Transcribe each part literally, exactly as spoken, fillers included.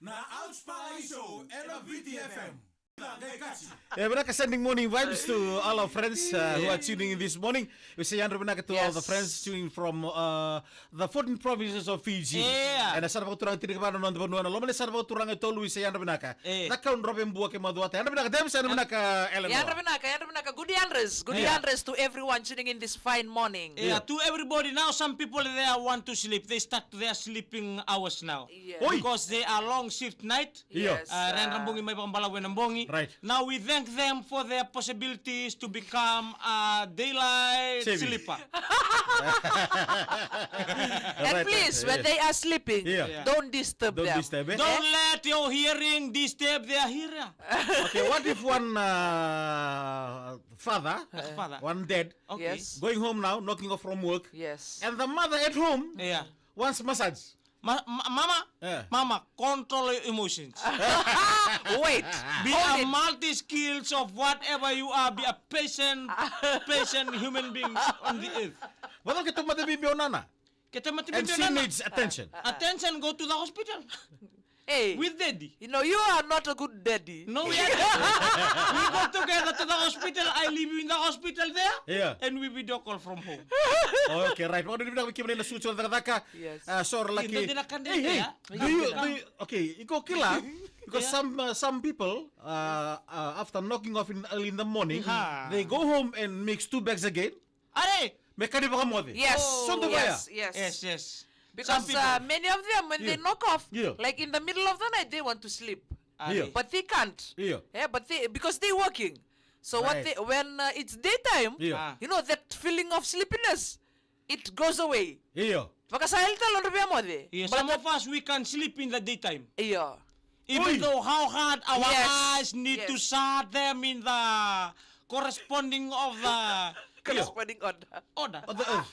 Na Ouch Palai Show ena V T F M. E vinaka, sending morning vibes to all our friends uh, who are tuning in this morning. We say yadra vinaka to all the friends tuning from uh, the fourteen provinces of Fiji. Yeah. Ena sara vakaturaga tinikava na noda vanua, na loma ni sara vakaturaga e tolu, we say yadra vinaka. Eh. Na Kaundrave, Bua kei Macuata. Yadra vinaka Dems, yadra vinaka Eleanor. Yadra vinaka, yadra vinaka. Good yadras. Good yadras to everyone tuning in this fine morning. Yeah, to everybody. Now some people there want to sleep. They start their sleeping hours now. Yes. Oi. Because they are long shift night. Io. Yes, uh, ena bogi mai vakabalavu ena bogi. Right. Now we thank them for their possibilities to become a daylight sleeper. And please, when they are sleeping, don't disturb them. Don't disturb, eh? Don't let your hearing disturb their hearer. Okay, what if one uh, father, father, one dad, okay, yes, going home now, knocking off from work, yes, and the mother at home, yeah, wants massage? Ma- ma- mama, yeah, mama, control your emotions. Wait, be a multi skills of whatever you are. Be a patient, patient human beings on the earth. Vata ke tamata bibi o nana. Ke tamata bibi o nana. And she needs attention. Attention, go to the hospital. Hey, with daddy. You know, you are not a good daddy. No, we are not. We go together to the hospital. I leave you in the hospital there. Yeah. And we video call from home. Okay, right. Vakadua ni vinaka vei kemuni na sucu cakacaka. Yes. Uh, sore laki. Hey, hey, do you, do you, okay, iko kila. Because some uh, some people uh, uh, after knocking off in early in the morning, they go home and makes two bags again. Are me kani vakamoce. Yes. Sodo vaya. Yes, yes. Yes, yes. Because uh, many of them, when they knock off, like in the middle of the night, they want to sleep. But they can't. Yeah, but they, because they're working. So what they, when uh, it's daytime, you know, that feeling of sleepiness, it goes away. Io. Vakasaeli tale nodra via moce. Io, but some of us, we can sleep in the daytime. Io. Even though how hard our eyes need to shut them in the corresponding of the corresponding order. Order. Of the earth.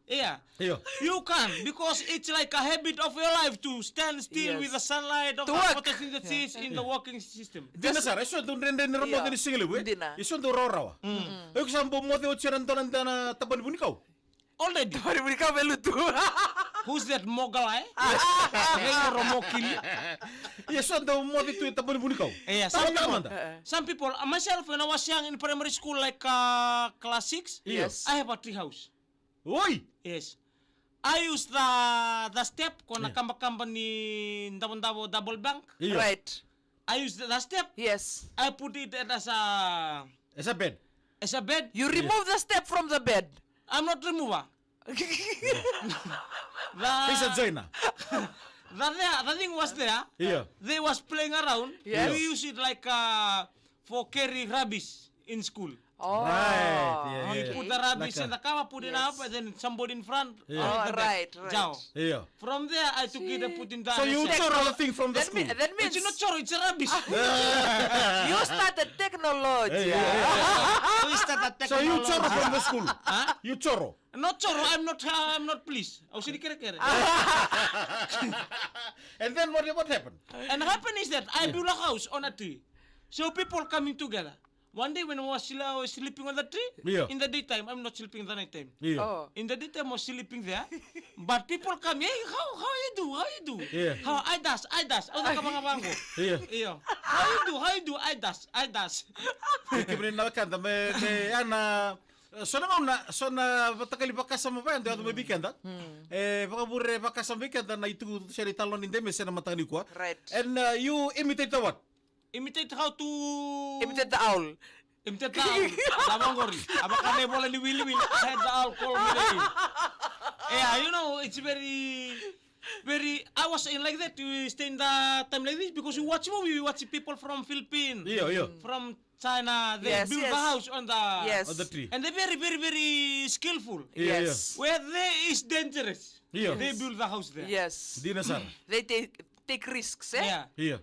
Yeah. Io. You can, because it's like a habit of your life to stand still with the sunlight of the photosynthesis in the working system. Dina sara, eso dau dredre ni ra moce ni siga levu, eh? Dina. Eso dau rawarawa. Iko sa bau moce oti ena dua na dana taba ni vunikau. Already. Taba ni vunikau me lutu. Who's that Mogul, eh? Rei oro mokili. Ia so dau moce tu e taba ni vunikau. Yeah, some people, some people, uh, myself when I was young in primary school, like uh, class six, yes, I have a tree house. Oi. Yes. I use the the step, ko na kabakaba ni davodavo double bunk. Right. I use the, the step. Yes. I put it as a as a bed. As a bed. You remove the step from the bed. I'm not remover. The, he's a joiner. The, there, the thing was there. Yeah. They was playing around. Yes. We use it like uh, for carry rubbish in school. Oh. Right. Yeah, yeah, yeah. Put the rubbish in the cover, put it up, and then somebody in front. Yeah. Oh, right, right. Jao. Yeah. From there, I took it and put in the. So you choro the thing from the school. That means it's not choro, it's a rubbish. You started technology. Yeah, yeah, yeah. We started technology. So you choro from the school. Huh? You choro. Not choro, I'm not, uh, I'm not pleased. Au sini kere kere. And then what, what happened? And happen is that I build a house on a tree. So people coming together. One day when I was sle- I was sleeping on the tree, yeah, in the daytime, I'm not sleeping in the night time. Yeah. Oh. In the daytime, I was sleeping there. But people come, hey, how how you do? How you do? Yeah. How I dash, I dash. Oh, the kabanga bango. Yeah. Yeah. How you do? How you do? I dash, I dash. Kemuni na wekada me me ana so na gauna, so na vatakali vakasama vaya dau yaco mai vei keda. E vakavure vakasama vei keda na itukutuku se na italanoa ni Demesi ena mataka nikua. Right. And uh, you imitate the what? Imitate how to imitate the owl. Imitate the owl. Na vaqori. A vaka na ivola ni wiliwili. I had the owl call me. Yeah, you know, it's very, very. I was in like that. We stay in the time like this because we watch movie. We watch people from Philippines, yeah, yeah, from China. They build the house on the, yes, on the tree, and they're very, very, very skillful. Yeah, yes. Where there is dangerous, yeah, they build the house there. Yes. Dina sara. They take take risks, eh? Yeah. Yeah.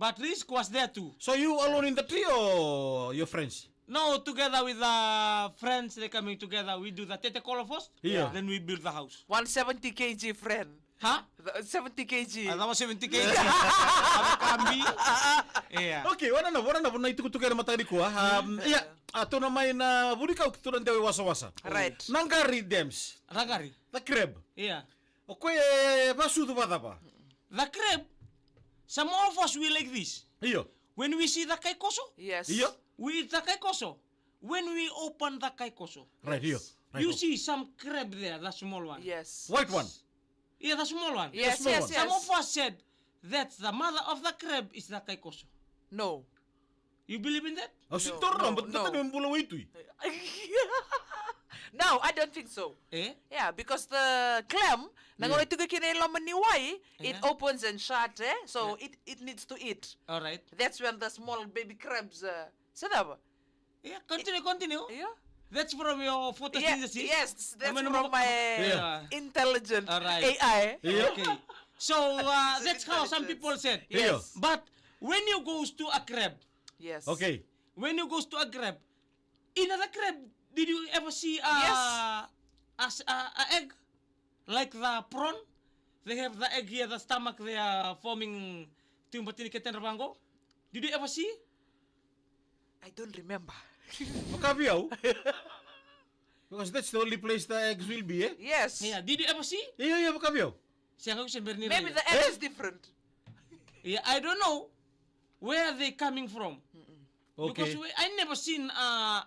But risk was there too. So you alone in the tree or your friends? No, together with the friends, they coming together. We do the tete kolo first. Yeah. Then we build the house. One seventy K G friend. Huh? The seventy K G. Ah, that was seventy K G. Abakambi. Yeah. Okay, wana na, wana na, wana itukutuku ena mataka nikua. Um, yeah. Ah, tuna mai na vunikau, tuna dewa wasawasa. Right. Na qari Dems. Na qari. The crab. Yeah. O koya e vasucu vacava? The crab, Some of us, we like this. Io. When we see the kaikoso, Yes. Io. We eat the kaikoso. When we open the kaikoso, Right, io. Right, you io. See some crab there, the small one. Yes. White one. Yeah, the small one. Yes, small yes, one. Yes. Some of us said that the mother of the crab is the kaikoso. No. You believe in that? Oh, she No, don't know, no, but no. Tata me bula waitui. No, I don't think so. Eh? Yeah, because the clam, na Yeah. gauna e tiko kina i loma ni wai, it Yeah. opens and shut, eh? So it, it needs to eat. All right. That's when the small baby crabs, uh, se cava? Yeah, continue, continue. Yeah. That's from your photo Yeah, station. Yes, that's Naman from mo- my Yeah. Intelligent All right. A I. Yeah. Okay. So uh, that's how some Intelligence. People said. Yeah. Yes. But when you goes to a crab, Yes. Okay. When you goes to a crab, in the crab, did you ever see a Yes. a, s- a, a egg like the prawn? They have the egg here, the stomach. They are forming. Timbatini ketenra vango. Did you ever see? I don't remember. Vakaviau. Because that's the only place the eggs will be, eh? Yes. Yeah. Did you ever see? Io, io, vakaviau. Sega, ko se bera ni Maybe rai. The egg Eh? Is different. Yeah, I don't know where they coming from. Okay. Because we, I never seen uh,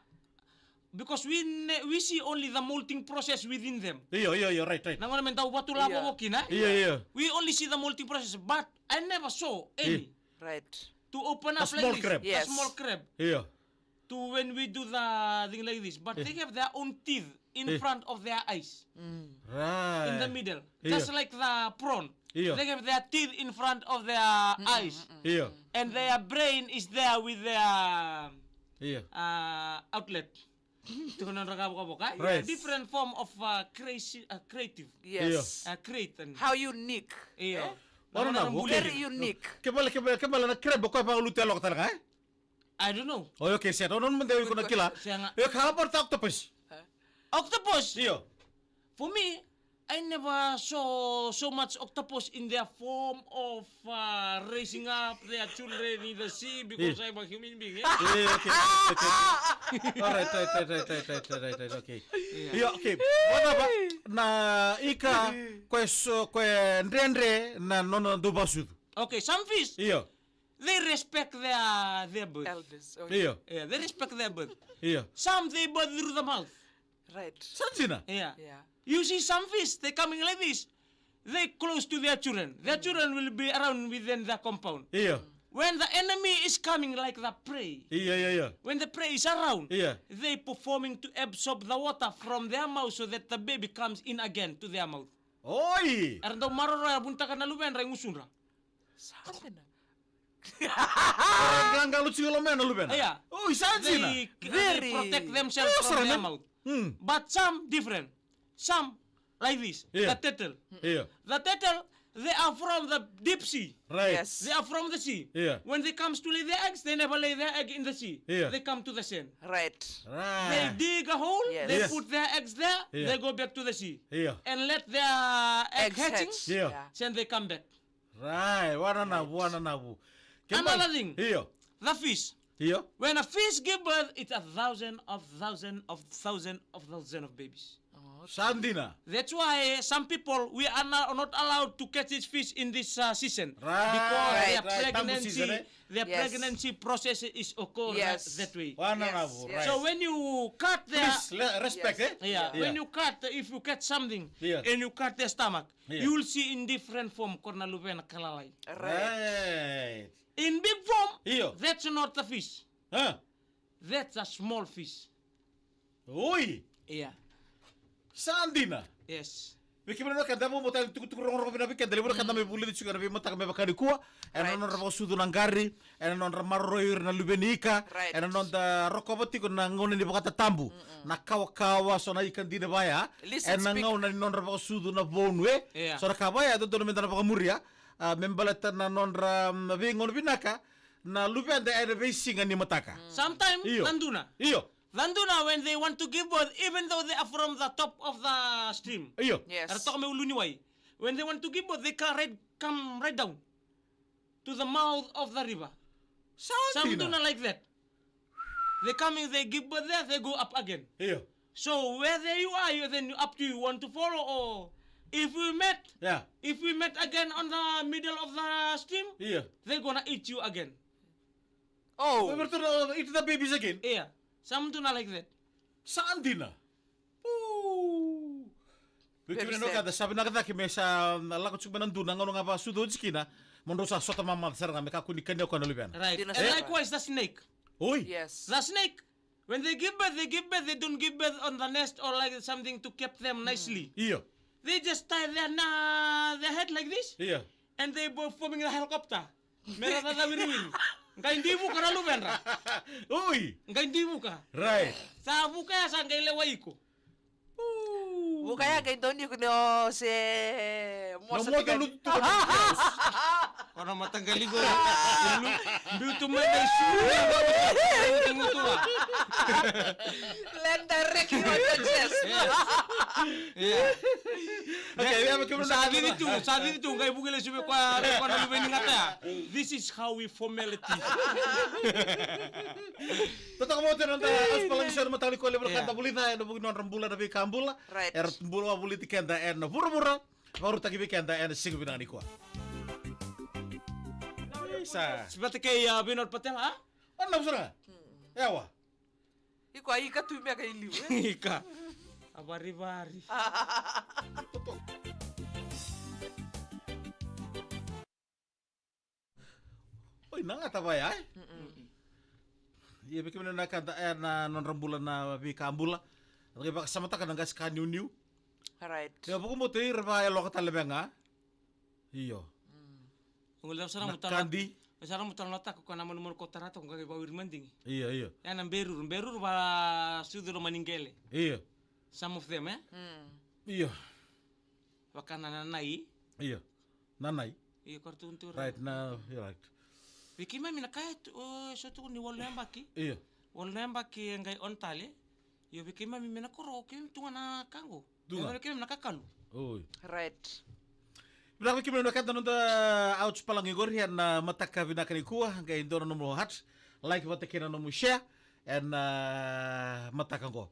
because we ne, we see only the molting process within them. Io, io, io, right, right. Na gona me dau vatu lavo Yeah. Kina. Io, io. We only see the molting process, but I never saw any Right. To open A up small like this. Crab. A Yes. Small crab. Io. To when we do the thing like this, but they have their own teeth in Yeah. Front of their eyes Right. In the middle, Yeah. Just like the prawn. Yeah. They have their teeth in front of their eyes, Io. And their brain is there with their Io. Uh, outlet. Tiko na nodra ka vokavoka, eh? Right. Different form of uh, crazy, uh, creative. Yes. Uh, create and How unique. Io. Eh? Wana na Wana vuke. Very unique. Ke bale, ke bale, ke bale na crab ko e vakaluti a loka tale ga, eh? I don't know. Oi, okay, set. Ono mande iko na kila. Sega. Io, ka hapara ta octopus. Octopus. Io. For me, I never saw so much octopus in their form of uh, raising up their children in the sea because Yeah. I'm a human being. Eh? Eh, okay, okay, okay. All right, right, right, okay. Io, okay. Wana va na ika ko e so, ko e dredre na nona dou vasucu. Okay, some fish, Io, they respect their their birth. Elders. Oh, io, Yeah, they respect their birth. Io. Some they birth through the mouth. Right. Sa dina. Yeah. Yeah. You see some fish, they coming like this. They close to their children. Their children will be around within their compound. Io. When the enemy is coming like the prey, Io, io, io. When the prey is around, Yeah. They performing to absorb the water from their mouth so that the baby comes in again to their mouth. Oi. Era dau maroroya, vunitaka na luvena, e gusudra. Sa dina. Gagalu tiko lo mena luvena. Yeah. Oi, sa dina. They, they Very. Protect themselves Oh, from sorry, their man. Mouth. Mm. But some different. Some like this. Yeah. The turtle. Io. The turtle, they are from the deep sea. Right. Yes. They are from the sea. Yeah. When they comes to lay their eggs, they never lay their egg in the sea. Yeah. They come to the sand. Right. They Right. Dig a hole, Yes. They Yeah. Put their eggs there, Yeah. They go back to the sea. Yeah. And let their egg Eggs hatching, hatch. Yeah. Yeah. Then they come back. Right. Wana na vu, wana na vu. Ke Another mai- thing. Io. The fish. Io. When a fish give birth, it's a thousand of thousand of thousand of thousand of babies. Oh, Sa dina. That's why some people, we are not, not allowed to catch this fish in this uh, season. Right, Because their right, tambu pregnancy, season, eh? Their Yes. Pregnancy process is occur Yes. that way. Wana na Yes, vu, yes. right. So when you cut their Please, le- respect, Yes. eh? Yeah, Yeah. When you cut, if you catch something Yeah. And you cut their stomach, Yeah. You will see in different form, ko na luvena ka lalai. Right. Right. In big form, Io. That's not the fish. Huh? That's a small fish. Oi. Yeah. Sa dina. Yes. Vei kemuni na wekada mo bota tukutuku rogorogo vina vei keda, levu na ka da mai vulica tiko ena veimataka me vaka nikua. Ena Right. nodra vakasucu na qari, ena nodra maroroi ira na luve ni ika, Right. ena noda rokova tiko na gauna ni vakatatabu. Na kawakawa, so na ika dina vaya. Listen, Ena speak. Gauna ni nodra vakasucu na vonu, e? Yeah. So na ka vaya, dodonu meda na vakamuri, a, me baleta na nodra, mm, veigauna vinaka, na luveda ena veisiga ni mataka. Io. Sometimes, na duna. Io. Vanduna, when they want to give birth, even though they are from the top of the stream, Io. Yes. Era toka me uluniwai. When they want to give birth, they come right, come right down to the mouth of the river. Some Sandina. Duna like that. They coming, they give birth there, they go up again. Io. So whether you are, you then up to you want to follow or If we met, yeah, if we met again on the middle of the stream, yeah, they're gonna eat you again. Oh. We're gonna eat the babies again. Yeah. Some do not like that. Sa dina. Ooh. Very sad. Vei kemuni na wekada, sa vinaka cake me sa, mm, lako tiko mai na dua na gauna ga vakasucu oti kina, mo drau sa sota mamaca sara ga me kakua ni kania o koya na luvena. Right. Dina sara. And likewise the snake. Oi. Yes. The snake, when they give birth, they give birth, they don't give birth on the nest or like something to keep them nicely. Io. They just tie their, na, their head like this. Io. And they bo-, forming the helicopter. Mera cacawiriwiri. Qai dui vuka na luvedra. Oi. Qai dui vuka. Right. Sa vuka ya sa qai lewa iko. Vuka ya qai doni iko ni o se mosa tika. Lutu tu. Ko na mataqali qo. Biu tu mai na isu. Biu tu mai na isu. Land direct on the chest. Yes. Yeah. Okay, we have a camera. Sa cici tu, sa cici tu, qai vuki lesu vei koya, vei koya na luve ni gata ya. This is how we formality. Totoka vou tena noda Ausi Palagi Show ena mataka nikua, levu na ka da vulica ena vuku ni nodra bula na veika bula. Right. Era bula wavoliti keda ena vuravura, vakarautaki vei keda ena siga vinaka nikua. Isa. Sipata kei, uh, Vinod Patel, ha? Ona vusara. Ewa. Iko a ika tu me ka i liu, e? Ika. A varivari. Oi, na gata vaya, e? Ia, vei kemuni na ka da, e, na nodra bula na veika bula. Da qai vakasamataka na qase ka niuniu. Right. Ia, vakabauta ira vakayaloka tale vega. Io. Qo levu sara mo tala. Nakadi. E sara mo tala na taka ko na manumanu ko tarata ko qai vawiri madigi. Io, io. E na beruru, beruru va sucu lo maniqele. Io. Some of them, e? Io. Vaka na nanai. Io. Nanai. Io, ko ra tukuni tu. Right, na, io, right. Vei keimami na ka e tu, o, so tukuni walu na yabaki. Io. Walu na yabaki e qai on tale. Io, vei keimami me na koro, keimami tu ga na ka qo. Tu ga. Io, vei keimami na kakalu. Oi. Right. Vinaka vei kemuni na ka da noda Ausi Palagi qori ena mataka vinaka nikua, qai dua na nomu heart, like vata kei na nomu share ena mataka qo.